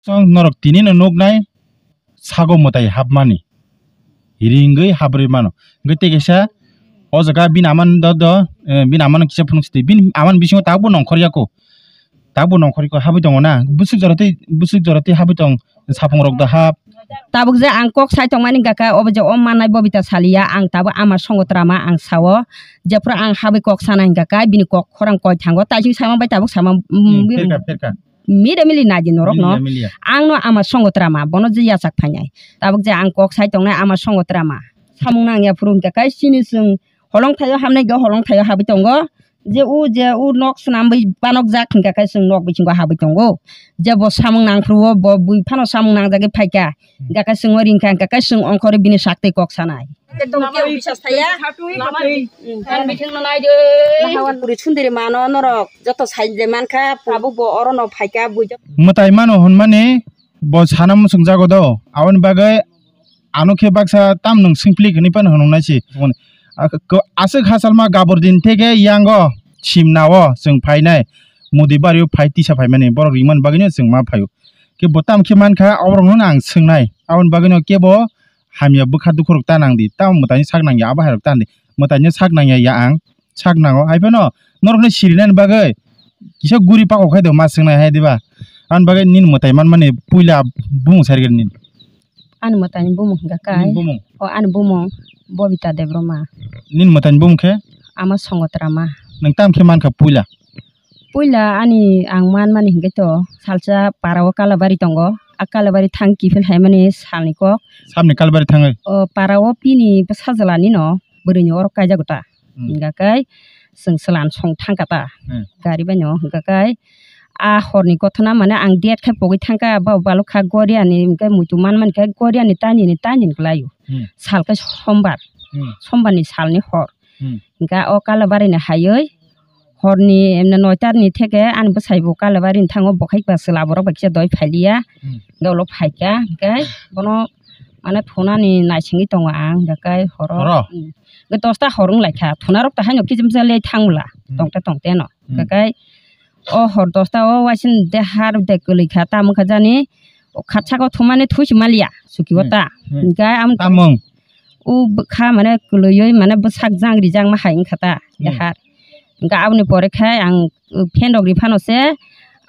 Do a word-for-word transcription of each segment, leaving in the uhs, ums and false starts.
Tong norok tini no nuknai sago mwtai hapmani. Ringwi habrwi mano. Hwnkhe tei kaisa o jaga bini amani do do, eh, bini amano kisa phunuk sidi. Bini amani bisingo tabukbo nongkhor yako. Tabukbo nongkhor yako habwi tongo na. Bwswk jora tei, bwswk jora tei habwi tong, sapung rok do hap. Tabuk je ang kok sai tongmani hwnkha khe obo je o mannai Bobita saliya ang tabuk ama songotra ma ang sao. Jephru ang habwi kok sanai hwnkha khe bini kok khorang koi thango. Taising sama bai tabuk sama, mm, Hmm, bini pherka, pherka. Mide mili naidi norok no. Mili ya, mili ya. Ang no ama songotra ma, bono je yachak phainai. Tabuk je ang kok sai tongnai ama songotra ma. Samung nang ya phuru hwnkha khe chini chwng holong thaio hamnai go holong thaio habwi tongo. Je u, je u nok swnamwi banok jak hwnkha khe chwng nok bisingo habwi tongo. Je bo samung nang phuru o bo bui phano samung nang jagwi phaikha. Hmm. Hwnkha khe chwng o ringkha hwnkha khe chwng ongkhorwi bini sak twi kok sanai. Ekdom kebo bisas thaya. Ang biting no nai de. Puri sundiri mano norok. Joto sai de mankha, tabuk bo oro no phaikha, bujo. Mwtai mano hwnmani bo sana muchung jago do. Aboni bagwi ano khe baksa tam nwng simpli hwnwi phano hwnwi nai si. Aswk hasalma gabur din theke yango simnao chwng phainai. Mudi bario phai tisa phaimani borok ringmani bagwino chwng ma phaio. Khe bo tam khe mankha, oborokno ang swngnai. Aboni bagwino kebo hamya bwkha dukhurok ta nang di, tamo mwtaini sak nang ya, abo hai rok ta nang di, mwtaini sak nang ya, ya ang sak nango, hai phano norokno sirinani bagwi kisa guri pakok khai do ma swngnai hai diba, ani bagwi nini mwtai manmani puila bumung sai rwgwini. Ani mwtaini bumung hwnkha kai, nini bumung? O ani bumung Bobita Debbarma. Nini mwtaini bumung khe? Ama Songotra ma. Nwng tam khe mankha puila? Puila ani ang manmani hwnkhe to salsa para o Kalabari tongo. A Kalabari thang kiphil haimani salni kok. Sabni Kalabari thangwi? O para o bini bwsajwlani no bwrwini oro kaijago ta. Hmm. Hwnkha khe chwng chwlan song thangkha ta. Hmm. Gari bai no hwnkha khe a horni gothona mane ang date khe pogwi thangkha ba balukha goriani hwnkhe muitu manmani khe goriani tanini tanini kwlaio. Hmm. Sal khe sombar. Hmm. Sombarni salni hor. Hmm. Hwnkha o Kalabari ni haiwi horni emne noitar ni theke ani bwsai bo Kalabari ni thango, bo khai ba chwla borok bai kisa doi phailiya. Hmm. Hwnkhe ulo phaikha, hwnkhe bono mane thunani naisingwi tongo ang, hwnkhe horo. Horo? Hmm. Hwnkhe dosta hor wng laikha, thuna rok ta haino kichim cha le thang bwla, hmm, tongte tongte no. Hmm. Hwnkhe o hor dosta o waising de har de kwlwi kha, tamo kha jani o khatsa ko thumani thuisi maliya, suki o ta. Hmm. Hmm. Hwnkhe amo tamung. O bwkha mane kwlwiwi mane bwsak jangri jakma hai wngkha ta, hmm, dehar. Hwnkhe aboni pore khai ang, uh, fan rok ri phano se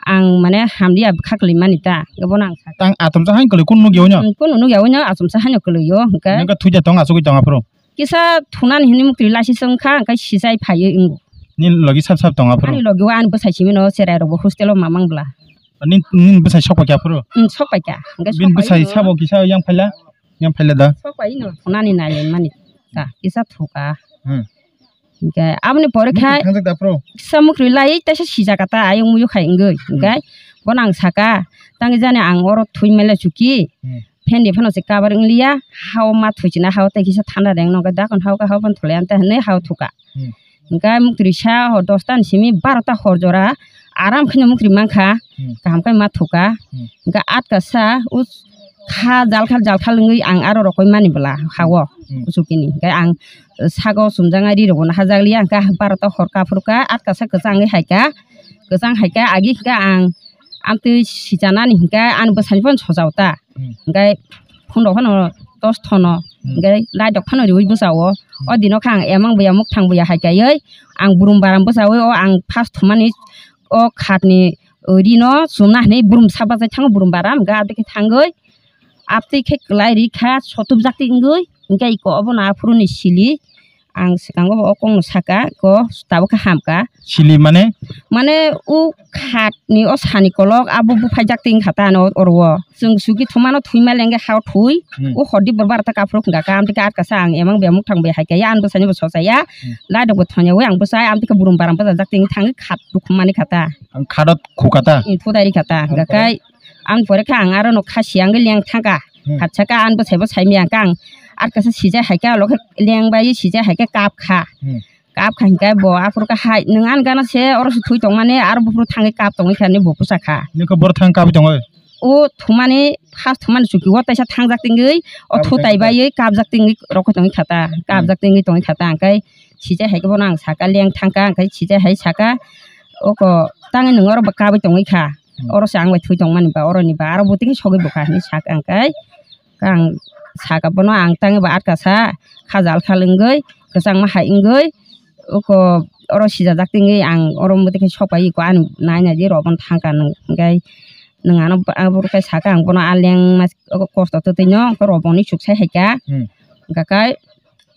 ang mane hamliya bwkha kwlwi mani ta, hwnkhe bono ang sakha. Tang atomsa haino kwlwi kunu nukya oino? Hmm, kunu nukya oino, atomsa haino kwlwi o, hwnkhe. Nokha thuida tong achugwi tong aphuru? Kisa thunani hinwi muktwi laisisa wngkha, hwnkhe sijai phaiwi wngo. Nini logi sab sab tong aphuru? Ani logi o ani bwsai simi no cherai rok bo hostel o mamang bwla. Nini, nini bwsai sok pai kha aphuru? Hmm, sok pai kha. Hwnkhe bini sok pai bwsai no. Sabo kisa yang phaila? Yang phaila da? Sok pai no thunani nai mani ta, kisa thuka. Hmm. Hwnkhe aboni pore khai muktwi thangjak da phuru? Kisa muktwi lai teisa sijak ta ayung muiyo khai wngwi. Hmm. Hwnkhe bono ang sakha, tangwi jani ang oro thwi mali chuki. Hmm. Fan ni phano se cover wng liya, ha o ma thwi china, ha o tei kisa thanda reng no, hwnkhe dakon ha o khe ha o phano thulai ang ta hinwi ha o thuka. Hmm. Hwnkhe muktwi sa hor dosta ni simi barota hor jora aram khe no muktwi mankha, hmm, kaham khe ma thuka. Hmm. Hwnkhe atka sa o kha jalkhal jalkhal wngwi ang aro rokoi mani bwla ha o, hmm, kuchukini. Hwnkhe ang sago chumjaknai ri rok bo no hajak liya, hwnkhe barota hor kaphuru kha atka sa kwchang wngwi hai kha, kwchang hai kha agi hwnkhe ang amtwi sichanani hwnkhe ani bwsani phano sojao ta. Hmm. Hwnkhe phone rok phano tos thono. Hmm. Hwnkhe light rok phano riwi bwsao. Hmm. O dino khe ang emang buya muktang buya hai kaiwi ang brum baram bwsawi o ang first thumani o khatni rino chumna hinwi brum sa bachai thango brum baram hwnkhe aboni khe thangwi abtwi khe kwlai ri kha sotubjak twi wngwi hwnkhe iko obono aphuruni sili. Ang swkango bo o kokno saka, ko tabuk khe hamkha. Sili mane? Mane o khat ni o sani kolok abo buphaijak twi wngkha ta ano oro o. Chwng suki thumano thwi mali hwnkhe ha o thwi. Hmm. O hordi borbar ta kaphuru wngkha kha, amtwi khe atka sa ang emang bai muktang bai hai khe ya, ang bwsani bo sosa ya. Hmm. Light rok bo thon ya, ang bwsai amtwi khe brum baram bwsajak twi wngkha, khat dukhum mani kha ta. Ang khat o khu kha ta? Hmm, thudai ri kha ta. Ang hwnkha khe. Ang pore khe ang aro no kha si ang leng thangkha. Hmm. Khatsa khe ang bwsai bo sai maya khe ang atka sa sijai hai khe alo khe leng bai sijai hai khe kap kha. Hmm. Kap kha hwnkhe bo aphuru khe hai nwng ani gana se oro se thwi tongmani aro buphuru thangwi kap tongwi kha hinwi bo bwsa kha. Nini khe boro thang kapwi tongwi? O thumani first thumani chuki o taisa thangjak tingwi o thu tai baiwi kapjak tingwi rokho tongwi kha ta. Hmm. Kapjak tingwi tongwi kha ta hwnkhe sijai hai khe bono ang saka leng thangkha hwnkhe sijai hai saka oko tangwi nwng oro bo kapwi tongwi kha. Hmm. Oro se ang bai thwi tongmani ba, oroni ba, aro bwtwi khe sogwi bwkha hinwi sak ang kai. Kang saka bono ang tangwi ba atka sa, khajal khal wngwi, kwchangma hai wngwi, oko oro sijajak tingwi ang oro bwtwi khe sokpai iko ani nai nai di rw bono thangka nwng, hwnkhe nwng ano ba-, aboro khe saka ang bono a lengma kosto twtwi no, hwnkhe rw boni chuk sai hai kha. Hmm. Hwnkhe kai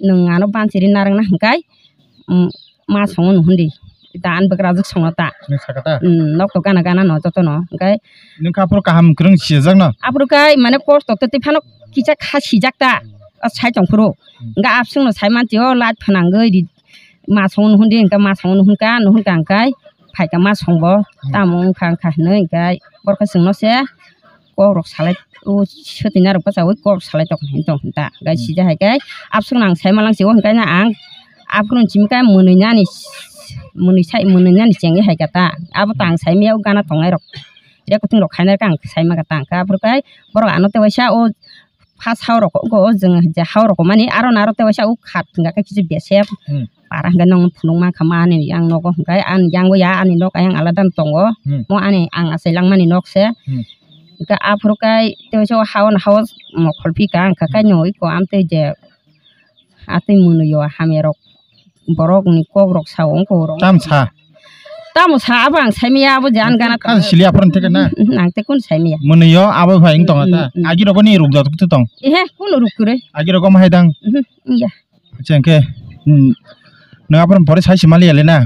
nwng ano bansiri narwkna hwnkhe, um, ma songo nw hwn di. Da ani bwkrajwk songo ta. Nwng saka ta? Um, nok to gana gana no joto no. Hwnkhe nwng kha aphuru kaham kwrwng sijak no? Aphuru khe mane kosto twtwi phano kisa kha sijak ta. O sai tong phuru. Hmm. Hwnkhe abswk no sai man tio light phanangwi ri-, ma songo nw hwn di, hwnkhe ma songo nw hwn kha, nw hwn kha hwnkhe phai kha ma songbo. Hmm. Tamo wngkha wngkha hinwi hwnkhe borok khe chwngno se kok rok salai, o swtwina rok bachawi kok salai tong hinwi tong hinta. Gai sija hai kai, abswk nang sai malang si o hinkai na ang, aphuru chimi kai mwnwi nani, mwnwi sai, mwnwi nani chengwi hai kata. Abo tang sai miya o gana tongnai rok, rekuting rok khainai kang sai ma kata. Hwnkhe aphuru kai borok ano tewaisa o phas hao rok, o jwng je hao rok mani aro naro tewaisa o khat hinga kai kisi besep. Hmm. Para hwnkhe nwng phunukma kha ma ani yang nogo hwnkhe ani yango ya ani nok ayang alada no tongo. Hmm. Mo ani ang achai langmani nok se. Hmm. Hwnkhe aphuru kai tei waisa o ha-o no ha-o mokhol pi ka wngkha kai no iko amtwi je atwi mwnwi o hamya rok borok ni kok rok sao wngkha oro. Tam sa. Tamo sa abo ang sai maya abo je ani gana. Kaisa sili aphuru theke na? Mhm, ang tei kunu sai maya. Mwnwi o abo phai wng tongo ta. Mm, mm. Agi rogo ni ruk jat tong. Ehe, kunu ruk kwrwi. Agi rogo ma hai dang. Mhm, iya. Acha, hwnkhe, hmm, nwng aphuru pore sai se maliya le na?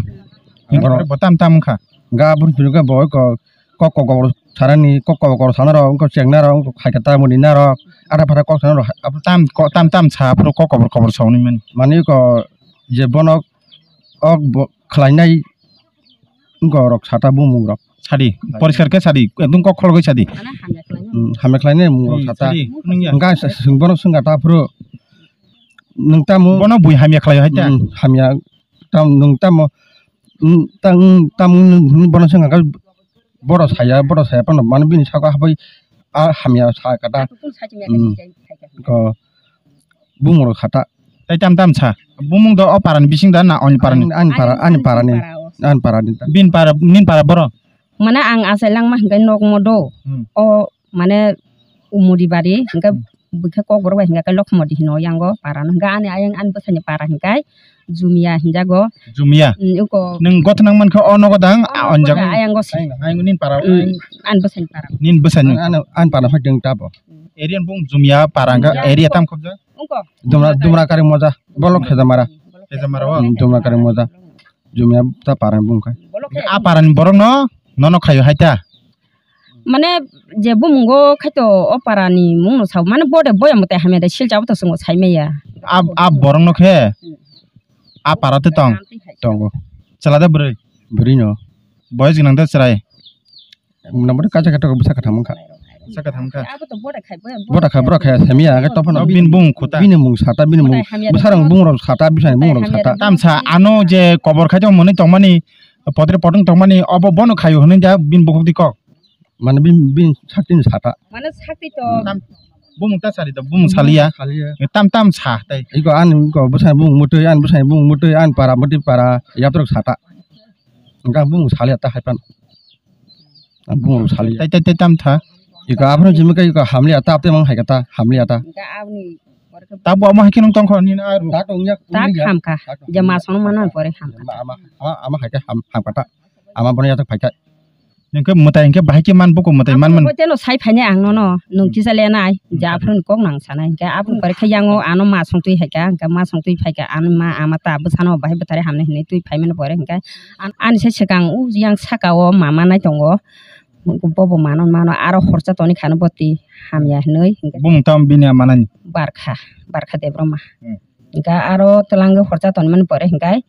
Hwnkhe borok bo tam tam wngkha. Hwnkhe aphuru phunukhe bo kok, kok kokor sanani, kok kokor sanarok, wngkha chengna rok, wngkha khaikhe ta mwnwi narok, ada phata kok sanarok, aphuru tam, ko-, tam, tam sa aphuru kok kobor kobor sa hwnwi mani. Mani ko je bono ok bo khlainai wngkha orok sata bumung rok. Sadi, poriskar khe sadi, ekdom kok kholgwi sadi. Mane hamya khlainai. Hmm, hamya khlainai mung rok sata. Sadi, nungya. Hwnkhe swng bono swngkha ta aphuru. Nwng tamo? Bono bui hamya khlaio hai ta? Hmm, hamya. Tam, nwng tamo, hmm, tang, tam, hmm, bono swngkha khe bohrok saya, bohrok saya phano mano bini saka habwi a hamya sa kata. Hmm. Ko bumung rok sata. Tai tam tam sa. Bumung do o parani bising da na oni parani? Ani, ani para, ani parani. Ani parani ta. Bin para, nin para boro? Mane ang achai langma hwnkhe nok modo. Hmm. O mane umuri bari hwnkhe bwkha kokborok bai hwnkhe Lokhmodi hino yango para no hwnkhe ani ayang ani bwsani para hwnkhe Jumia hinjago. Jumia? Hmm, uko. Nwng gothnang mankha o nogo dang, o a, nogo onjago. Ayang gosi. Ayang nin para. Hmm, ani bwsani para. Nin bwsani. Ani, ani para hoi deng tabo. Area bung Jumia para hwnkha, area tam khobja? Uko. Dumra, Dumra kari moja. Bolok Khejamara. Khejamara o? Hmm, Dumra kari moja. Jumia ta parani bung kha. A parani borok no, nono khaio hai ta? Mane je bumungo khaito o parani mungno sao. Mane bode boyamo tei hamya de silcha bo to chwngno sai maya. A, a borok no khe? A para te tong? Tongo. Chwla de bwrwi? Bwrwi no. Boyos gwnang de chwrai? Mwnamari kaisa khe tok bwsa kwthang wngkha. Bwsa kwthang wngkha. Abo to bwrwi khai, bwrwi khai. Bwrwi khai, bwrwi khai, semiya, hwnkhe tophano. Bini bung khuta. Bini mung sata, bini mung. Bwsarang bung rok sata, bwsani bung rok sata. Tamsa ano je kobor khai tongmani, tongmani, potre potong tongmani, obo bono khaio hwnwi da bini bukhuk di kok. Mane bini, bini sakti ni sata. Mane sakti to. Tam, bumung ta sari to, bumung saliya. Saliya. Tam tam sa tai. Iko ani iko bwsani bung mutwi, ani bwsani bung mutwi, ani para mutwi para, yatrok sata. Hwnkhe bumung saliya ta hai phano. Ang bumung saliya. Tai, tai, tai, tam tha. Iko aphano jimi khe iko hamliya ta, tei mang hai khe ta, hamliya ta. Hwnkhe aboni pore khe. Tabo ama hai khe nung tong kho, nini a ru. Ta tong yak, ta ung yak. Ham kha. Ta tong yak. Je ma sono mano pore ham kha. Ama, ama, ama, ama hai khe ham, ham kha ta. Ama bono yathok phai kha. Hwnkhe mwtai hwnkhe bahai khe man buko mwtai man man. Teno sai phainai ang nono, nung kisa lenai, je aphano kok nang sanai. Hwnkhe aphano pore khe yango ano ma songtwi hai kha, hwnkhe ma songtwi phai kha, ano ma ama ta bwsano bahai bwthari hamnai hinwi twi phaimani pore hwnkhe. An-, ani se swkang o yang saka o mama nai tongo. Bobo mano mano aro horsa toni khano boti hamya hinwi. Bumung tam bini manani? Barkha, Barkha Debbarma. Hmm. Hingke aro twlango horsa toni mani pore hingke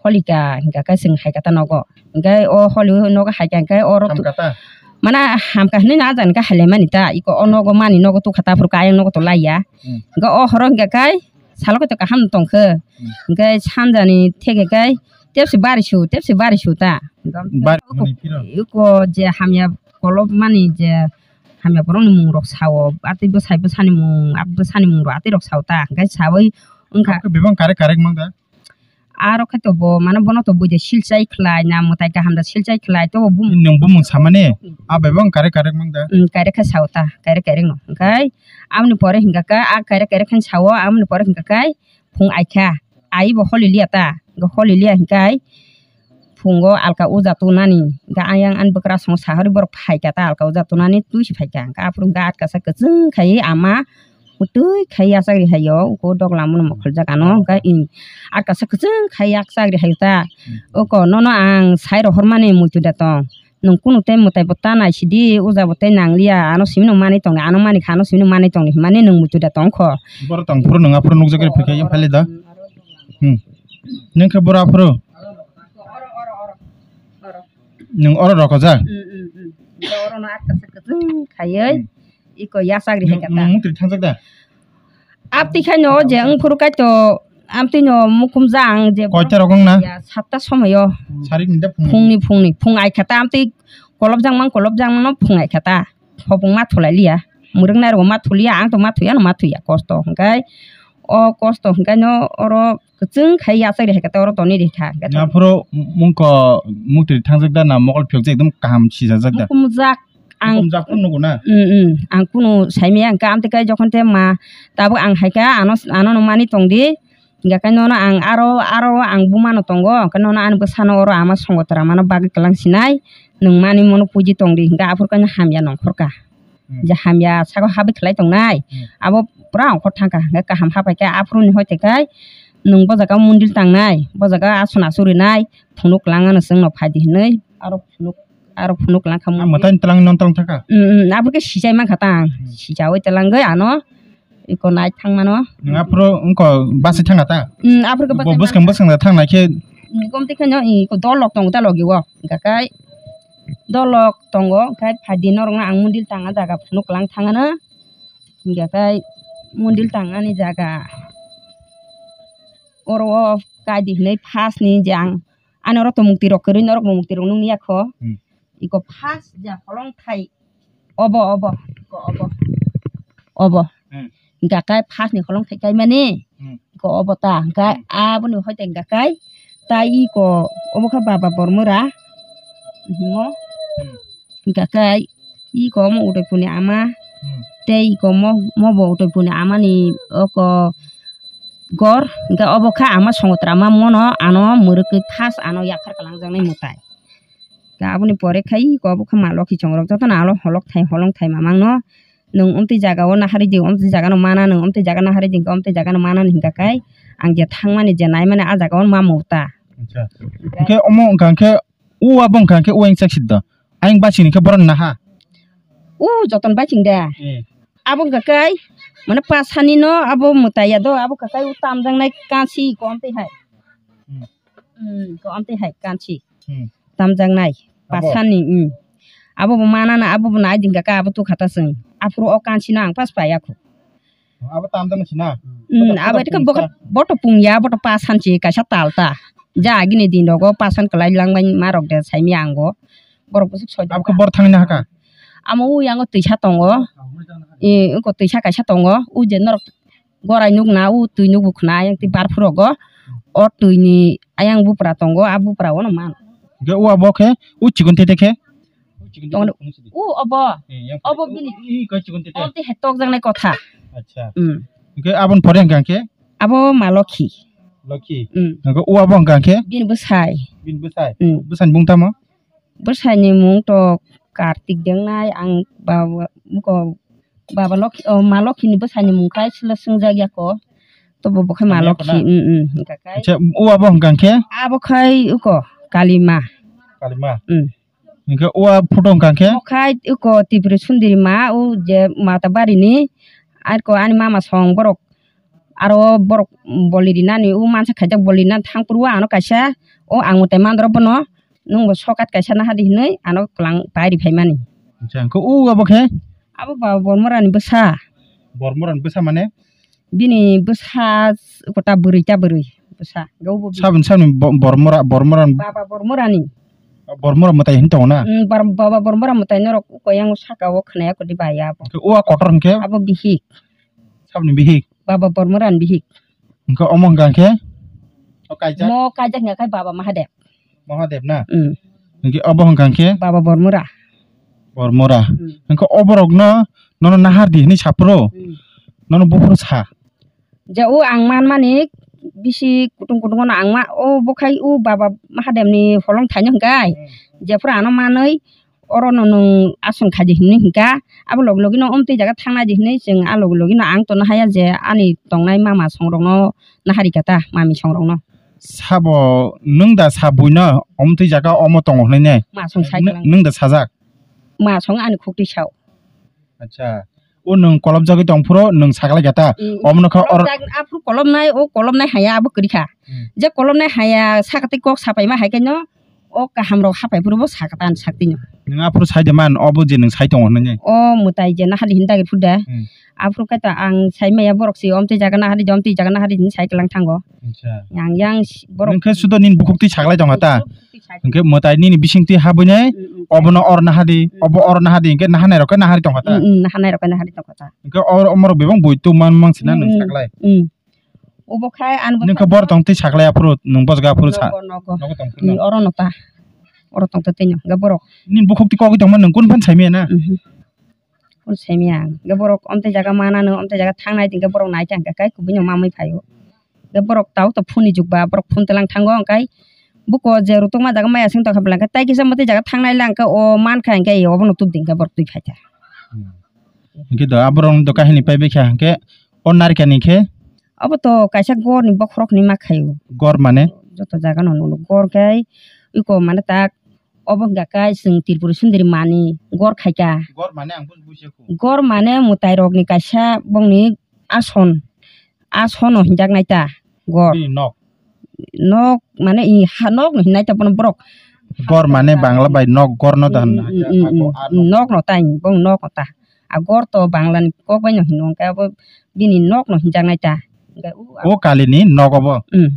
holika hingka khe chwng hai kata nogo. Hingke o holi nogo hai kha hingke oro tu-, hamkata? Mana hamka hinwi na jani khe hai lai mani ta. Iko o nogo mani nogo tukha ta phuru khe ayang nogo to laiya. Hmm. Hingke o horo hingka khe salo khe to kaham tongkhe. Hmm. Hingke sanjani theke khe tepsi barisu, tepsi barisu ta. Bar-, iko, mani phiro? Iko je hamya kolop mani je hamya borokni mungrok sao, atwi bwsai bwsani mung, bwsani mungrok atwi rok sao ta, hingke saui wngkha. Bebak karek karek mang da? Aro khe to bo, mane bono to buide silchai khlai na, mwtai kaham da silchai khlai, to bo bumung. Nwng bumung samani? Hmm. A bai bo ang karek karek mang da. Hmm, karek khe sao ta, karek karek no. Hwnkhe amoni pore hwnkha khe, a karek karek khe sao, amoni pore hwnkha khe phung ai kha. Ai bo holi liya ta, holi liya hwnkhe phungo alka uja tunani, hwnkhe ayang ani bwkrasongo sahori borok phai kha ta, alka uja tunani twi se phai kha. Hwnkhe aphuru hwnkhe atkasa kwchwng khai ama Kwtwi khai yachak ri hai o, uko doglam no mokol jak ano, hwnkhe in atkasa kwchwng khai yachak ri hai ta. Hmm. Uko nono ang sai rohor mani muitu da tong. Nwng kunu tei mwtai bo ta nai sidi, uja bo tei nang liya, ano simi no manwi tong di, ano mani kha, ano simi no manwi tong di, himani nwng muitu da tong kho. Boro tong phuru nwng aphuru nukjak ri phikha, yang phali da. Hmm. Nwng khe boro aphuru? Nwng oro roko ja? Hmm, hmm, hmm. Oro no atkasa kwchwng khaiwi. Hmm. Iko yachak ri hai khe ta. Nwng mukti thangjak da? Abti khaino je wng phuru kaito, amtwi no mukum jang je. Koita rok wng na? Ya, satta somoyo. Sarik ni da phung? Phungni, phungni, phung ai kha ta, amtwi kolop jang mang, kolop jang mang no phung ai kha ta. Hopung ma thulai liya. Mwrwk nai rok ma thuliya, ang to ma thuya, no ma thuya, kosto hwnkhe. O kosto hwnkhe no oro kwchwng khai yachak ri hai khe ta, oro toni ri kha. Aphuru mungko mukti thangjak da na mokol phiyok je ekdom kaham sijajak da? Mukum jak. Ang, mukum jak phuru nugo na? Mm, mm. Ang kunu saimaya hwnkhe, amtwi khe jokhon te ma, tabuk ang hai kha, ano, ano no mani tong di. Hingkha khe nono ang aro, aro ang buma no tongo, hingkhe nono ani bwsano oro ama songotra mano bagwi kwlang sinai, nwng mani mono puji tong di, hingkhe aphuru khe hamya nongkhor kha. Hmm. Je hamya saka habwi khlai tongnai, hmm, abo pura ongkhor thang kha, hingkhe kaham haphai khe aphuru ni hoi te khai nwng bo jaga o mundil tangnai, bo jaga o aswk aswk rinai, phunuk kwlang ano chwng no phai di hinwi, aro phunuk Aro phunuk lang kha. Ah, mwtai tlang non tlang thaka? Mm, mm, aphuru khe sijai man kha ta ang. Hmm. Sijaui tlangwi ano iko nai thang mano. Nwng aphuru wngkha bus thang ta? Mm, aphuru khe bus. Bo bwskang bwskang da thang nai khe? Mm, komti khe no iko dolok tongo ta logi o. Hingkha khe dolok tongo, hingkha phai di norok no ang mundil tang a jaga phunuk lang thang ano. Hingkha khe mundil tang ani jaga. Oro o kai di hinwi first ni je ang Ani oro to mukti rok kwrwi, norok bo mukti rok nukni ya kho. Hmm. Iko first ja holong thai obo, obo, iko obo, obo. Hmm. Hingkha khe first ni holong thai kaimani, hmm, iko obo ta. Hingkha, hmm, aboni hoi te hingkha khe tai iko obo khe Baba Bormora himo. Hmm. Hingkha khe iko omo Udaipurni ama, hmm, tei iko mo, mobo Udaipurni amani oko gor, hingkhe obo kha ama songotra ama mono ano mwrwkwi first ano yaphar kwlangjaknai mwtai. Hingkhe aboni pore khai iko obo kha ma lokhi chongrok jotono alo holok thai holong thai mamangno nwng omtwi jaga o naharwi di, omtwi jaga no mana, nwng omtwi jaga naharwi di, hingkhe omtwi jaga no mana hingkha khe ang je thangmani je naimani ah jaga o ma muta. Acha. Hingkhe omo wngkha khe u abo wngkha khe u yang chak sidda. Ayang bachini khe borok naha. U joton baching da. Eh. Abo wngkha kai, mane pasani no abo mwtai ya do, abo kakai u tamjak nai kansi ko amtwi hai. Hmm. Hmm, ko amtwi hai kansi. Hmm. Tamjak nai. Abo? Pasani, hmm. Abo bo mana na, abo bo nai ding kaka, abo tu khata sing. Aphuru o kansi no ang pas paya khu. Abo tamjak nai sina? Hmm, abo ito ka boto pung ya, boto pasan si kaisa tal ta. Ja agini din rogo pasan kalai lang bai ma rok de sai mi ango. Borok bwswk soi. Abo khe bor thangwi nahaka? Amo u yango twisa tongo. E, ungko twisa kaisa tongo. U je norok gorai nukna, u twi nukbu khna, ayang twi barphurogo. O twini ayang bupra tongo, a bupra ono man. Ge u abo khe, u chikon tete khe? Tongo, u obo. E, yang obo bini. I, i, koi chikon tete. Onti he tokjaknai kotha. Acha. Mm. Ge abon pore hangkhe? Abo ma Lokhi. Lokhi? Mm. Ge u abo hangkhe? Bini bwsai. Bini bwsai? Mm. Bwsani bung tamo? Bwsani mung to Kartik dengnai, ang baba, buko baba Lokhi, o, ma Lokhi ni bwsani mung khai sila swngjak ya ko. To bo, bo khai ma Lokhi, mm, mm, hingka khai. Acha, o abo hingka khe? Abo khai uko, Kalima. Kalima? Mm. Hingke o photo hingka khe? O khai uko Tripura Sundiri ma, o je Matabari ni, arko ani mama song borok. Aro borok boli rinani, o mansa khaijak boli rinani thang phuru o ano kaisa, o ang mwtai mandro bono, nwng bo sokat kaisa naha di hinui, ano kwlang pai ri phaimani. Acha, hingke o abo khe? Abo ba Bormorani bwsa. Bormorani bwsa mane? Bini bwsa kota bwrwi ta bwrwi bwsa. Sabni, sabni bo-, Bormora, Bormorani. Baba Bormorani. Bormora mwtai hin tongo na? Mm, bar-, baba Bormora mwtai norok uko yang saka o khwnaya kodi bai abo. Hingke o a kotor hingke? Abo bihik. Sabni bihik? Baba Bormorani bihik. Hingke omo hingka hingke? O kaijak? Mo kaijak hingka khe Baba Mahadev. Mahadev na? Hmm. Hingke obo hingka khe? Baba Bormura. Bormura. Hmm. Hingke oborokno nono nahar di hinui saphuru? Hmm. Nono buphuru sa? Je o ang manmani bisi kutung kutung no ang ma, o bokhai o Baba Mahadev ni holong thaino hingkai. Hmm. Jephuru ano manui oro no nwng aswng khaidi hinui hingka, abo logi logi no omtwi jaga thangnai di hinui chwng a logi logi no ang tono haya je ani tongnai mama song rok no nahari kha ta, mami song rok no. Sabo nwng da sa buino omtwi jaga omo tongo hinui ne? Ma song sai nwng, kalang. Nwng da sajak? Ma song ani khukti sao. Acha. O nwng kolobjagwi tongphuru nwng saklai kha ta? Mm, omono kha kolobjak-, aphuru kolobnai, o kolobnai haya abo kwrwi kha. Mm. Je kolobnai haya sakatwi kok sapaima hai khe no, o kaham rok hapai phuru bo sakata ani sakti no. Nwng aphuru sai de man, obo je nwng sai tongo hinui? O mwtai je nahadi hinui dagi phuru de. Mm. Aphuru khe to ang sai maya borok si omtwi jaga nahadi, omtwi jaga nahadi hinui sai kwlang thango. Acha. Yang yang si-, borok. Nwng khe sudo nini bukhuk twi saklai tong kha ta? Bukhuk twi sai. Hingke mwtai nini bising twi habwi nai, mm, mm, obono or nahadi, mm, obo or nahadi, hingke nahanai rok khe nahari tong kha ta? Mm, mm, nahanai rok khe nahari tong kha ta. Hingke or omorok bebak bui tu man mang sina nwng, mm, saklai. Mm. Obo khai ani nwng khe bor tong twi saklai aphuru nwng bojga aphuru sa. Nogo, nogo. Nogo tong phuru. Mm, no. Oro no ta. Oro tong twi no. Hingke borok. Nini bukhuk twi kogwi tongma nwng kun phan saimaya na? Mhm. Kun saimaya ang. Hingke borok omtwi jaga manano, omtwi jaga thangnai hingke borok nai khe hingke kai kubui no mamui phaio. Hingke borok tau to phone ni jukba, borok phone twilang thango hingke buko je rutokma jaga maya sing tongkha bwlai hingke tai kisa mwtai jaga thangnai lang hingke o mankha hingke obono tubdi hingke borok twi phaikha. Hmm. Hingke do aborok do kahini paibaikha hingke o narikani khe? Obo to kaisa gor ni bokhorok hinui ma khaio. Gor mane? Joto jaga no nugo. Gor khe iko mane tak obo hingka khe chwng Tripura sundiri mani gor khaika. Gor mane ang buj-, bujiya kho. Gor mane mwtai rok ni kaisa bongni ason, ason no hinjak nai ta gor. Bini nok. Nok mane i ha nok no hinai ta bono borok. Gor mane Bangla bai nok gor no da hinna. Mm, mm, mm, mm. Nok no ta, bong nok no ta. A gor to Bangla ni kok bai no hino, hingke abo bini nok no hinjak nai ta. Hingke o kali ni nok obo. Mm.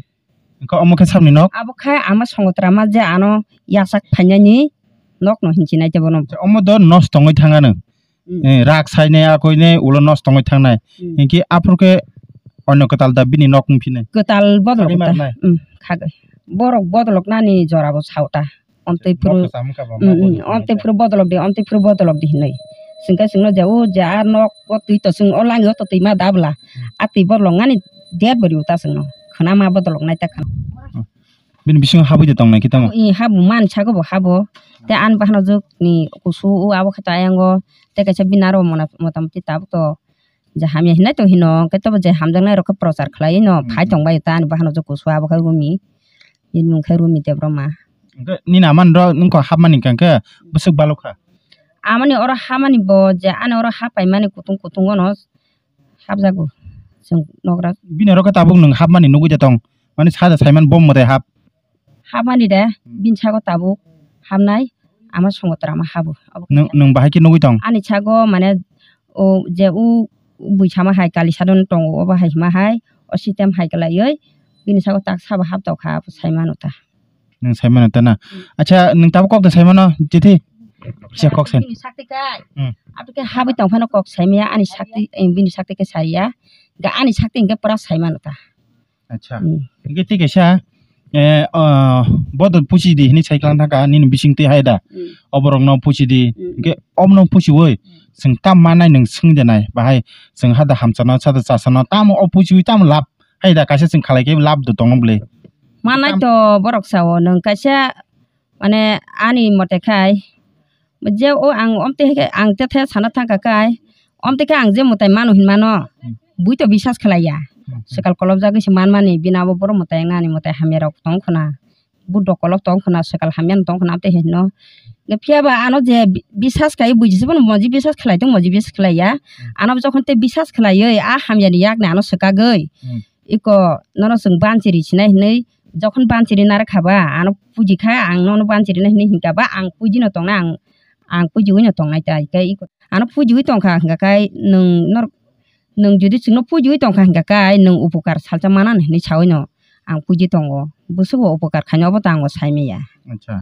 Hingke omo khe sabni nok? Abo khe ama songotra ma je ano yasak phainani nok no hinchi nai te bono. Omo do nosto wngwi thangano. Mm. Eh, rak sainai, akoinai, ulo nosto wngwi thangnai. Mm. Hinkhe aphuru khe onyo kwtal da bini nok wngphinai. Kwtal bodolok ta. Mm, khagwi. Borok bodolok nani jora bo sao ta. Omtwi phuru, mm, mm, omtwi phuru bodolok di, omtwi phuru bodolok di hinwi. Singkhe singno je o je a nok o twi to sing o langi o to twi ma da bwla. Mm. A twi bodolok nani der bwrwi uta singno. Khwna ma bodolok nai ta khwna. Mm. Bini bisingo habwi de tongnai khe tamo? I habu man sago bo habo. Te ani bahanok jwk ni kusu o abo khe ta ayango. Te kaisa bini aro mona-, motamoti tabuk to je hamya hinai tong hino, hwnkhe tobo je hamjaknai rok khe prochar khlaiwi no phai tong bai ta ani bahanok jwk kusu abo khe Rumi. Bini mung khe Rumi Debbarma. Hwnkhe nini amani ro nokho hapmani hwnkhe bwswk balok kha? Amani oro hamani bo je ani oro hapaimani kutung kutung ono hapjago chwng nogra. Bini oro khe tabuk nwng hapmani nugwi de tong? Mani saja saiman bom mwtai hap. Hapmani de, hmm, bini sago tabuk hapnai ama songotra ma habo. Nwng, nwng bahai khe nugwi tong? Ani sago mane o je o buisama hai kali sadon tongo, obo hai hima hai o sitem hai kwlaiwi bini sago tak sabo hap tokha, abo saimano ta. Nwng saimano ta na? Hmm. Acha, nwng tabuk kok da saimano, chithi? Kisa kok sai. Bini sakti kai. Hmm. Aboni khe habwi tong phano kok saimaya, ani sakti, eh, bini sakti khe sariya. Ga ani sakti hinkhe pura saimano ta. Acha. Hmm. Hinkhe tei kaisa, eh, ah, bodol pusi di hinwi sai klang thangkha, nini bising twi hai da. Hmm. Oborokno pusi di. Hmm. Hinkhe omono pusiwi, hmm, chwng tam manai nwng swng de nai, bahai chwng hada hamchano, sada chasano, tamo o pusiwi tamo lab hai da, kaisa chwng khalai khe lab do tongo bwle. Manai tam to borok sao, nwng kaisa Mane ani mote khai, je o ang omtwi hai khe ang tethe sana thangkha khai, omtwi khe ang je mwtai manu hinmano, hmm, bui to bisas khlaiya. Hmm, hmm. Swkal kolobjagwi se manmani, bini abo borok mwtai wngna ani mwtai hamya rok tong khwna, budok kolok tong khwna, swkal hamya no tong khwna, amtwi hai hino. Phiya ba ano je bi-, bisas khai buji se bono moji bisas khlai tong, moji bisas khlaiya. Hmm. Ano jokhon tei bisas khlaiwi a hamya ni yak ni ano swkagwi, hmm, iko nono chwng banchiri sinai hinwi, jokhon banchiri narwkha ba, ano puji kha, ang nono banchiri nai hinwi hinkha ba, ang puji no tongnai, ang, ang pujiwi no tongnai ta, hinkhe iko ano pujiwi tongkha, hinkha khe nwng nor-, nwng jodi chwngno pujiwi tongkha, hinkha khe nwng upokar salsa manani hinwi sawi no ang puji tongo, bwswk bo upokar khaino obo to ang bo sai manya. Acha.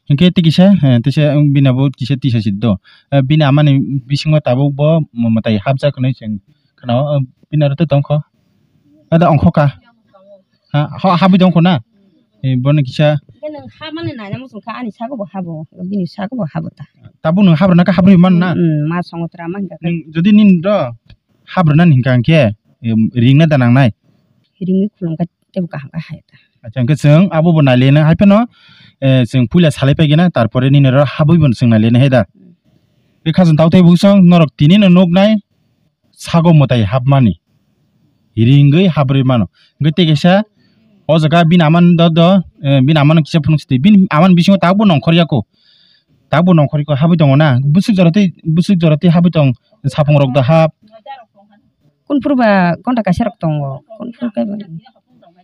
Hinkhe tei kisa, eh, tisa, bini abo kisa tisa si do. Eh, bini amani bisingo tabuk bo mwtai hapjak hinwi chwng khna-o, eh, bini aro tei tongkho. Ada ongkho ka. Ha, ha, habwi tong kho na? Eh, bono kisa. Hwnkhe nwng ha mani naina muchung kha, ani sago bo habo, bini sago bo habo ta. Tabuk nwng habrwna kha habrwi man na? Mm, ma songotra ma hwnkha khe. Nwng jodi nini do habrwna ni hwnkha hwnkhe, em, ringna da nangnai? Ringwi khulum kha tebo kaham kha hai ta. Acha, hwnkhe chwng abo bo nailena hai phano, eh, chwng puila salai paigena, tarpore nini ro habwi bo chwng nailena hai da. Mm. Bwkha chwng tau tei bwsong norok tini no nuknai, sago mwtai hapmani, ringwi habrwi mano. Hwnkhe tei kaisa o jaga bini amani do, do, eh, bini amano kisa phunuk sidi. Bini amani bisingo tabukbo nongkhor yako. Tabukbo nongkhor yako, habwi tongo na. Bwswk jora tei, bwswk jora tei habwi tong, sapung rok do hap. Kunphuru ba gonta kaisa rok tongo. Kunphuru khe ba.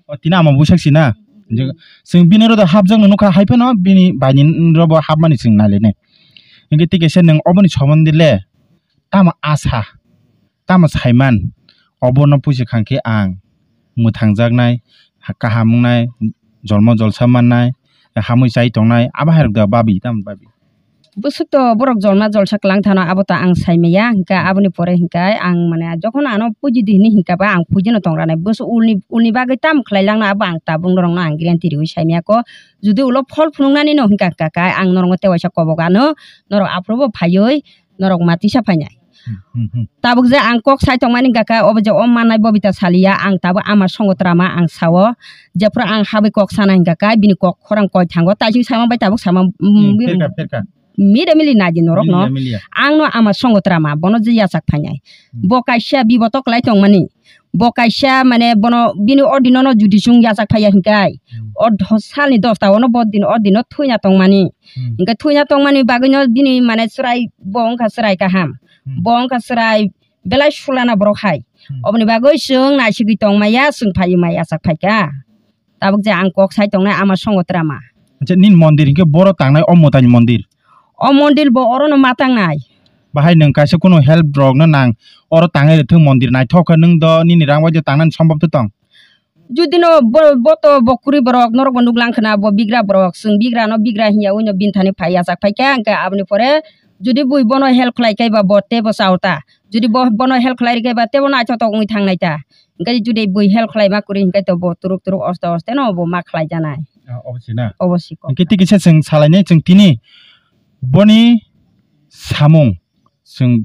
O, tini ama bwsak si na. Je, chwng bini ro do hapjak no nukha, hai phano bini bai ni ro bo hapmani chwng nai le ne. Hwnkhe tei kaisa nwng oboni somondi le tamo asa, tamo saiman, obono puisa khangkhe ang mwthangjaknai, ha-, kaham wngnai, jolmo jolsa mannai, hamwi chai tongnai, abo hai rok da babi, tamo babi? Bwswk to borok jolma jolsa kwlang thano, abo to ang sai maya, hwnkhe aboni pore hwnkhe ang, mane, jokhon ano puji di hinwi hwnkha ba ang puji no tong ranai, bwswk ulni, ulni bagwi tamo khlai langno abo ang tabuk norokno ang guarantee riwi sai maya kho, jodi ulo phol phunuknani no hwnkha hwnkha khe ang norokno tei waisa kobok ano, norok aphuru bo phaiwi, norok ma tisa phainai. Hmm, hmm, hmm. Tabuk je ang kok sai tongmani hwnkha khe, obo je o mannai Bobita saliya, ang tabuk ama songotra ma ang sao, jephuru ang habwi kok sanai hwnkha khe, bini kok khorang koi thango, taising sama bai tabuk sama, mm, Hmm, bini pherka, pherka. Mide mili nai di norok no. Milia, milia. Ang no ama songotra ma, bono je yachak phainai. Hmm. Bo kaisa biboto kwlai tongmani. Bo kaisa, mane, bono bini o dino no judi chwng yachak phaiya hwnkhe, Hmm. o do-, salni dosta o no bo dino, o dino thwina tongmani. Hmm. Hwnkhe thwina tongmani bagwi no bini, mane, chwrai bo wngkha chwrai kaham. Hmm. Bo wngkha chwrai belai sulana borok hai. Hmm. Oboni bagwi chwng naisigwi tongmaya, chwng phaiwi maya yachak phaikha. Tabuk je ang kok sai tongnai ama songotra ma. Acha, nini mondir hinkhe boro tangnai o mwtaini mondir? O mondir bo orono ma tangnai. Bahai nwng kaisa kunu help rokno nang, oro tangnai rwthwng mondir naithok khe nwng do nini rang bai de tangnani sombab to tong? Judino bo, bo to bo kwrwi borok norokbo nuklang khna bo bigra borok, chwng bigrano bigra hinya wino binthani phai yachak phaikha, hwnkhe aboni pore judi bui bono help khlai khe ba bo teibo chao ta, judi bo bono help khlai rwkhe ba teibo naithotok wngwi thangnai ta. Hwnkhe judi bui help khlaima kwrwi hwnkhe to bo turuk turuk oste oste no bo ma khlai janai. Ah, obo si na? Obo si kok. Hwnkhe tei kisa chwng salainai chwng tini boni samung chwng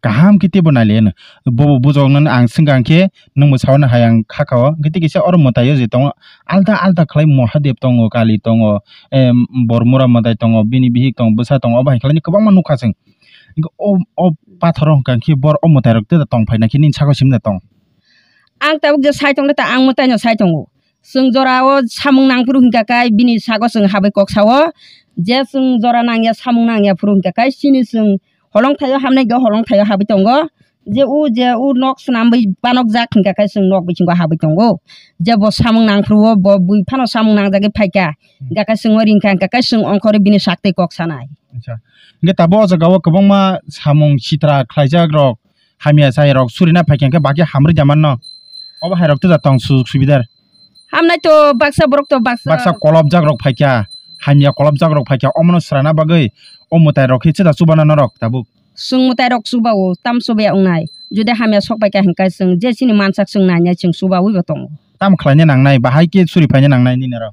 kaham khe teibo nai le no. Bo bo bujok nani ang swngkha hwnkhe nwng bo sao na hai ang kha kha o. Hwnkhe tei kisa oro mwtai o je tongo alta alta khlai Mahadev tongo, Kali tongo, em, Bormura mwtai tongo, bini bihik tongo, bwsa tongo, obo hai khlai kwbangma nukha chwng. Hwnkhe o, o pathor o hwnkha khe bor o mwtai rok tei tong phai na khe nini saka simi da tong? Ang tabuk je sai tongde ta ang mwtai no sai tongo. Chwng jora o samung nang phuru hwnkha khe bini sago chwng habwi kok sao. Je chwng jora nangya samung nangya phuru hwnkha khe chini chwng holong thaio hamnai go holong thaio habwi tongo. Je u je u nok swnamwi banok jak hwnkha khe chwng nok bisingo habwi tongo. Je bo samung nang phuru o bo bui phano samung nangjagwi phaikha. Hwnkha khe chwng o ringkha hwnkha khe chwng ongkhorwi bini saktwi kok sanai. Acha. Hwnkhe tabuk o jaga o kwbangma samung sitra khlaijak rok hamya chai rok surina phaikha hwnkhe bakhe hamrwi da manno. Obo hai rok tei da tong sujuk subidar. Hamnai to baksa borok to baksa. Baksa kolopjak rok phaikha, hamya kolopjak rok phaikha, omono srana bagwi o mwtai rok khe chwda chubana norok tabuk. Chwng mwtai rok chubao, tam chubaya wngnai. Jodi hamya sok paikha hwnkhe chwng je chini mansak chwng nainai chwng chubawi bo tongo. Tam khlaina nangnai, bahai khe suri phaina nangnai nini aro?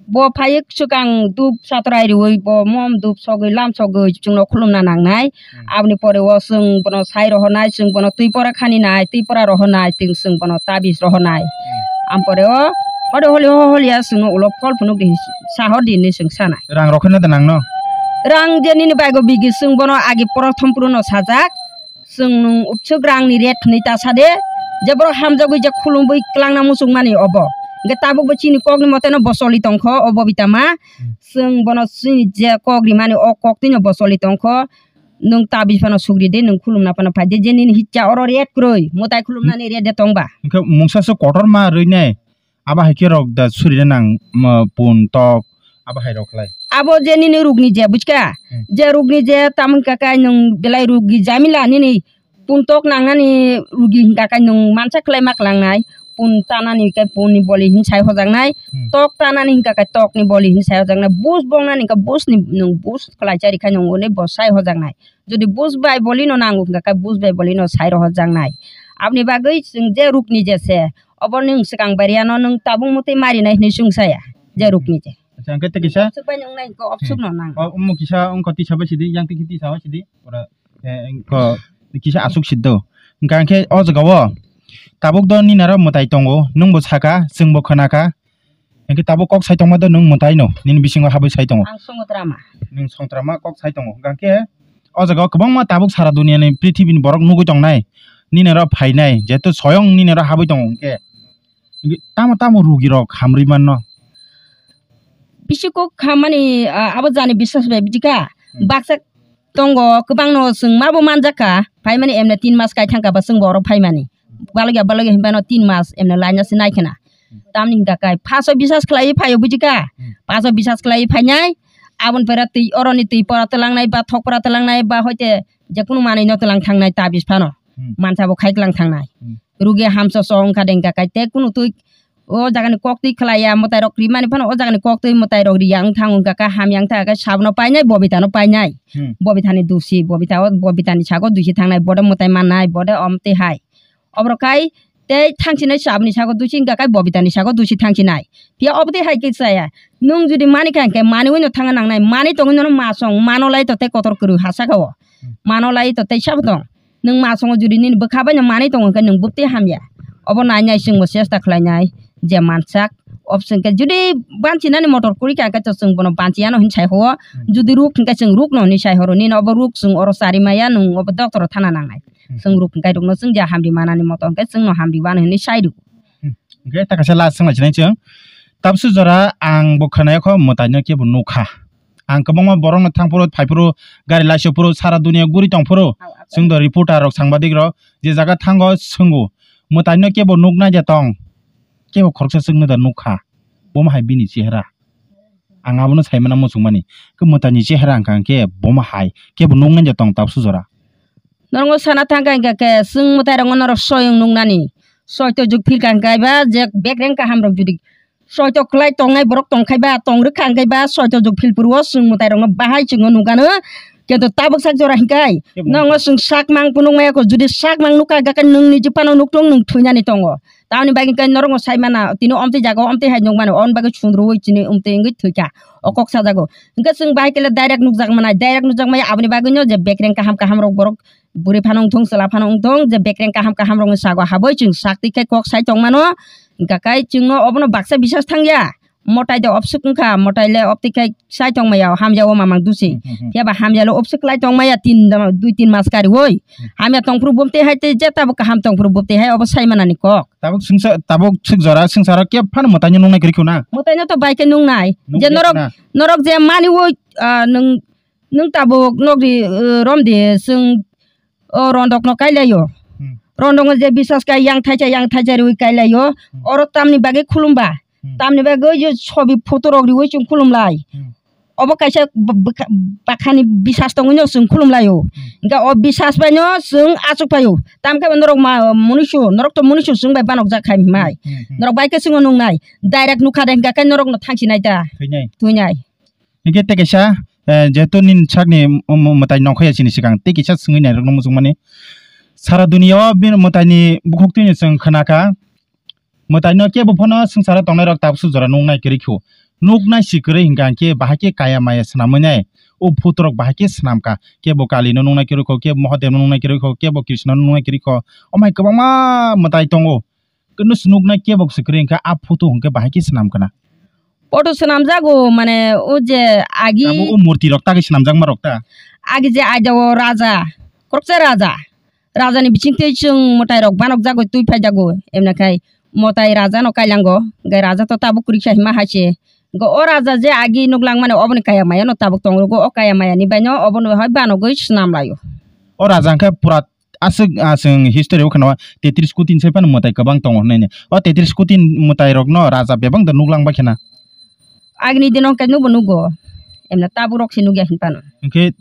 Bo phaiwi swkang dup satrai riwi, bo mom dup sogwi lam sogwi chwngno khulumna nangnai. Hmm. Aboni pore o chwng bono sai rohornai, chwng bono twi pora khani nai, twi pora rohornai, chwng, chwng bono tabis rohornai. Hmm. Ampore o hode holi ho holi ya chwngno ulo phol phunuk di sa hor di hinwi chwng sanai. Rang rok kheno da nangno? Rang je nini baigo bigi chwng bono agi prothom puruno sajak. Chwng nwng upswk rangni rate hwnwi ta sa de, je borok hamjagwi je khulumwi klangna muchungmani obo. Hwnkhe tabukbo chini kokni moteno bo choli tongkho o Bobita ma. Hmm. Chwng bono chini je kok rimani o koktwino bo choli tongkho. Nwng tabis phano sugri de, nwng khulumna phano phai de, je nini hicha oro rate kwrwi, mwtai khulumnani rate de tongba. Hwnkhe mungsa se kotor ma rwinai. Abo hai khe rok da surina nang, mo, pun, tok, abo hai rok khlai. Abo je nini rukni je, buchka? Hmm. Je rukni je, tamo hwnkha khe nwng belai rukni jamila nini pun tok nangnani rukni hwnkha khe nwng mansa khlai ma klangnai, pun tanani hwnkhe punni boli hin sai hojaknai, Hmm. tok tanani hwnkha khe tokni boli hin sai hojaknai, bus bongnani hwnkhe busni nwng bus khlai chari khe nwng hwnwi bo sai hojaknai. Jodi bus bai bolino nango hwnkha khe bus bai bolino sai rohorjaknai. Aboni bagwi chwng je rukni je se, Obo nwng swkang bariano nwng tabuk mutwi marinai hinwi chwng saya, je rukni je. Acha, hwnkhe tei kisa? Swk bai nwng nai ko obsuk no nang. O, omo kisa wngkha tisa bai sidi, yang tiki tisa bai sidi. Ora, eh, ko kisa asuk siddo. Hwnkha hwnkhe o jaga o tabuk do nini aro mwtai tongo, nwng bo saka, chwng bo khwnakha. Hwnkhe tabuk kok sai tongma do nwng mwtai no, nini bisingo habwi sai tongo. Ang Songotrama. Nwng Songotrama kok sai tongo. Hwnkha hwnkhe o jaga o kwbangma tabuk sara duniani prithibini borok nugwi tongnai. Nini aro phainai, jehetu soyong nini aro habwi tongo hwnkhe. Hwnkhe tamo tamo rugirok hamrwi manno? Bisi kok hammani, ah, abo jani biswas bai bujikha. Hmm. Baksa tongo, kwbangno chwng mabo manjakha. Phaimani emne tin mas kai thangkha ba chwngbo oro phaimani. Balokya balokya hinphano tin mas emne laina se naikhwna. Tamni hwnkha kai phaso biswas khlaiwi phaio bujikha. Hmm. Phaso biswas khlaiwi phainai. Aboni pore twi oroni twi pora twlangnai ba thok pora twlangnai ba hoite jekunu manwino twlang thangnai tabis phano. Hmm. Mansa bo khai twlang thangnai. Hmm. Rugi hamso so wngkha de hwnkha kai tei kunu twi o jagani kok twi khlaiya mwtai rok rimani phano o jagani kok twi mwtai rok riya wngthang wngkha kha hamya wngthang khe sabno painai bobita no painai. Hmm. Bobita ni dusi bobita o bobita ni sago dusi thangnai bode mwtai mannai bode om twi hai. Oborok kai tei thangsinai sabni sago dusi wngkha kai bobita ni sago dusi thangsinai. Phiya obo twi hai khe chaya nwng judi mani kha hwnkhe mani wino thangna nangnai mani tongwi nono ma song mano lai to tei kotor kwrwi ha saka o. Hmm. Mano lai to tei sabo tong. Nwng ma songo judi nini bwkha bai no manwi tongo hwnkhe nwng bwtwi hamya. Obo nai nai chwngbo chesta khlainai je mansak. Obwswng khe judi banchi nani motor kwrwi kha hwnkhe to chwng bono banchi yano hinwi sai ho. Hmm. Judi ruk hwnkhe chwng ruk no hinwi sai horo. Nini obo ruk chwng oro chari maya nwng obo doctor o thana nangnai. Hmm. Chwng ruk hwnkhe ruk no chwng je hamri manani moto hwnkhe chwng no hamri wano hinwi sai rw. Hmm. Hwnkhe ta kaisa last swngna sinai chwng. Tabsu jora ang bo khwnai kho mwtai no kebo nukha. Ang kwbangma borokno thangphuru phaiphuru gari laisopuru sara dunia guri tongphuru. Chwng do reporter rok sangbadik rok je jaga thango swngo mwtai no kebo nuknai de tong kebo khoroksa chwngno da nukha bomo hai bini chehra ang abono saimana muchungmani ke mwtai ni chehra wngkha hwnkhe bomo hai kebo nuknai de tong tabsu jora. Norok sana thangkha hwnkha khe chwng mwtai rokno norok soyong nuknani soito juk philkha hwnkhe ba je bekreng kaham rok judi Soito kwlai tongnai borok tongkhai ba, tong rwkha hwnkhe ba, soito jok philpuru o chwng mwtai rokno bahai chwngno nukgano. Kintu tabuk sak jora hinkai, Kebo nokno chwng sak mang phunuk maya kho, judi sak mang nukha hwnkhe nwng niji phano nukthung nwng thwinani tongo. Tamoni bagwi hinkai norokno sai mana, tini omtwi jaga o omtwi hai nukmano, oboni bagwi sundrui chini omtwi wngwi thwikha, o kok sajago. Hinke chwng bahai kele direct nukjak manai, direct nukjak maya, aboni bagwino je bekreng kaham kaham rok borok Bwrwi phano wngthung, chwla phano wngthung, je bekreng kaham kaham rokni sago habwi chwng sak twi khe kok sai tongmano, hwnkha khe chwngno obono baksa bisas thangya. Motai de obswk wngkha, motai le obtwi khe sai tongmaya, hamya o mamang dusi. Hmm, hmm, hmm. Phiya ba hamya le obswk lai tongmaya tin, dui tin mas kariui. Hmm. Hamya tongphuru bumtwi hai tei je tabuk kaham tongphuru bumtwi hai obo sai manani kok. Tabuk swngsa-, tabuk swk jora swngcharo khe phano motaino nungnai kwrwi khuna. Motaino to bai khe nungnai. Nung Je khe norok, khuna. Norok je maniui, ah, nwng Nwng tabuk nokri, uh, romdi, chwng o rondokno kailaio. Hmm. Rondokno je bisas kai yang thaisa, yang thaisa riui kailaio. Hmm. Oro tamni bagwi khulumba? Hmm. Tamni bagwi je sobi photo rok riui chwng khulumlai. Hmm. Obo kaisa b-, bwkha-, bakhani bisas tongwino chwng khulumlaio. Hmm. Hwnkhe o bisas baino chwng achukphaio. Tamkhe bo norok ma, munuisu, norok to munuisu chwng bai banokjak khai hwnmai. Hmm, hmm, hmm. Norok bai khe chwngno nungnai. Direct nukha de hwnkha khe norokno thangsinai ta. Thwinai. Thwinai. Hingke tei kaisa, eh, jehetu nini sakni, um, um, mwtai nongkhorya chini swkang, tei kisa swngwi nairokno muchungmani. Sara duniya o bini mwtaini bukhuk twino chwng khwnakha. Mwtaino kebo phano swngcharo tongnairok tabukso jora nuknai kwrwi kho. Nuknai si kwrwi hingka hingke bahai khe kaya maya swnamwi nai. O photo rok bahai khe swnamkha. Kebo Kalino nuknai kwrwi kho, kebo Mohadevno nuknai kwrwi kho, kebo Krishnano nuknai kwrwi kho. Omo hai kwbangma mwtai tongo. Kunu swnuknai kebok se kwrwi hwnkhe a photo hwnkhe bahai khe swnam kana. Photo swnamjago, mane, o je agi Abo o murti rok tagwi swnamjakma rok ta? Agi je aida o raja, khoroksa raja, rajani bisingtwi chwng mwtai rok banokjago, twi phaijago, emnakhai mwtai raja no kailango, hwnkhe raja to tabuk kwrwiksa hima hai se. Hwnkhe o raja je agi nuklangmani oboni kaya maya no tabuk tongrugo, o kaya maya ni baino obono hai banogwi swnam laio. O raja hwnkhe pura Aswk, ah, chwng history o kheno tetris koti ni sai phano mwtai kwbang tongo hwnwi. O tetris koti ni mwtai rok no raja bebak da nuklang bai khena. Agini dino hwnkhe nubo nugo. Emla tabuk rok se nukya hin phano. Hwnkhe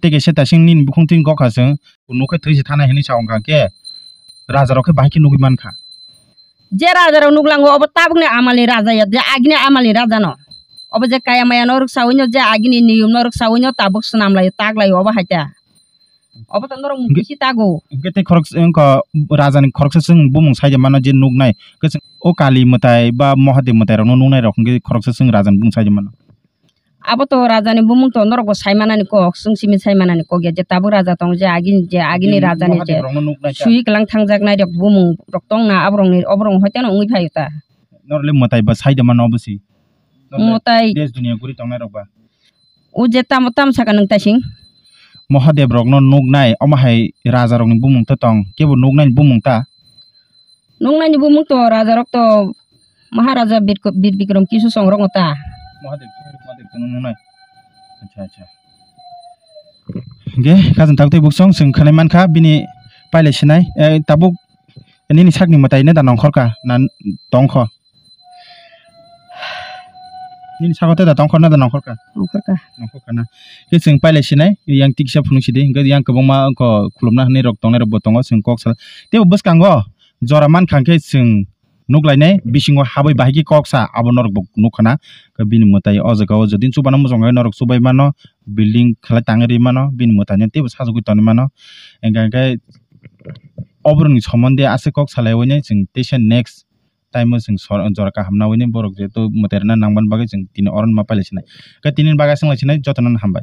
tei kaisa tasing nini bukhung twi gokha chwng. Nukhe thwi se thanai hwnwi sa wngkha khe raja rok khe bahai khe nugwi mankha. Je raja rok nuklango obo tabuk ni amal ni raja ya, je agini amal ni raja no. Obo je kaya maya no rwksawi no, je agini niyom no rwksawi no tabuk swnam laio, tak laio obo hai ta. Obo to norok mung Hwnkhe bisi tago. Hwnkhe tei khorok, wngkha rajani khoroksa chwng bumung saida mano je nuknai. Hwnkhe chwng o Kali mwtai ba Mahadev mwtai rokno nuknai rok hwnkhe khoroksa chwng rajani bumung saida mano. Abo to rajani bumung to norok bo sai manani kok, chwng simi sai manani kok ya je tabuk raja tong je agini je agini Je rajani je Mahadev rokno nuknai ta. Sui kwlang thangjak nai rok bumung rok tong na abo rokni obo rok hoite no wngwi phaio ta. Norok le mwtai ba saida mano obo si. Norok le Mwtai. Des duniya guri tongnai rok ba. O je tamo tamo saka nwng taising. Mahadev rokno nuknai, omo hai raja rokni bumung to tong, kebo nuknai ni bumung ta? Nuknai ni bumung to raja rok to Maharaja Bir, Bir Bikram Kisu song rok ta. Mahadev, Mahadev to nuknai. Acha, acha. Hingke, khajang tabuk tei buksong, chwng khanai mankha, bini pailai sinai, eh, tabuk nini sakni mwtai ne da nongkhorka, na tongkho? Nini saka tei da tongkhor na da nongkhorka? Nongkhorka. Nongkhorka na. Khe chwng pailai sinai, yang tiksa phunuk sidi, hingke yang kwbangma wngkho khulumna hinwi rok tongnai rok bo tongo, chwng kok sal. Tei bo bwskango jora mankha khe chwng nuklainai, bisingo habwi bahai khe kok sa, abo norok bo nukha na. Khe bini mwtai o jaga o jodi chubana muchung khe norok chubai mano, building khlai tangwi rwi mano, bini mwtai no teibo sajagwi tonwi mano. Hingkha khe oborokni somonde aswk kok salai uainai chwng teisa next time o chwng sor-, jora kaham naiwi borok jehetu mwtai rwna nangmani bagwi chwng tini oro ma pailai sinai. Khe tini bagwi aswk lai sinai, jotono hambai.